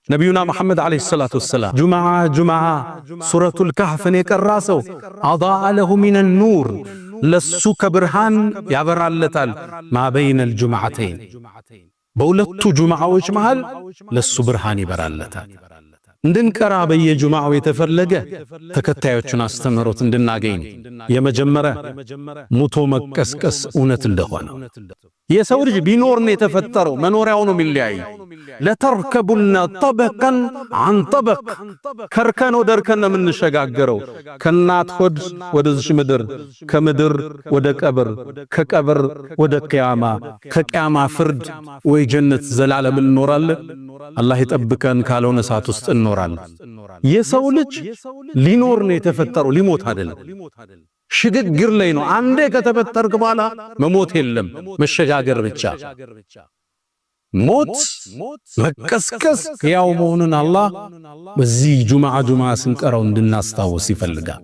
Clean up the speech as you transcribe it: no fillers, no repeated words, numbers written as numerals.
ነቢዩና መሐመድ عليه الصلاة والسلام ጁምዓ ጁምዓ ሱረቱል ካህፍን የቀራ ሰው أضاء له من النور ለሱ ከብርሃን ያበራለታል። ما بين الجمعتين በሁለቱ ጁምዓዎች መሃል ለሱ ብርሃን ይበራለታል። እንድንቀራ በየጁምዓው የተፈለገ ተከታዮቹን አስተምህሮት እንድናገኝ የመጀመሪያ ሙቶ መቀስቀስ እውነት እንደሆነ የሰው ልጅ ቢኖር ነው የተፈጠረው፣ መኖሪያው ነው የሚለያይ። لتركبن طبقا عن طبق ከእርከን ወደ እርከን ነው የምንሸጋገረው። ከእናት ሆድ ወደዚች ምድር፣ ከምድር ወደ ቀብር፣ ከቀብር ወደ ቅያማ፣ ከቅያማ ፍርድ ወይ ጀነት ዘላለም እንኖራለን። አላህ ይጠብቀን፣ ካልሆነ እሳት ውስጥ እንኖራለን። የሰው ልጅ ሊኖር ነው የተፈጠረው፣ ሊሞት አይደለም። ሽግግር ላይ ነው። አንዴ ከተፈጠርክ በኋላ መሞት የለም፣ መሸጋገር ብቻ። ሞት መቀስቀስ ሕያው መሆኑን አላህ በዚህ ጁምዓ ጁምዓ ስንቀራው እንድናስታውስ ይፈልጋል።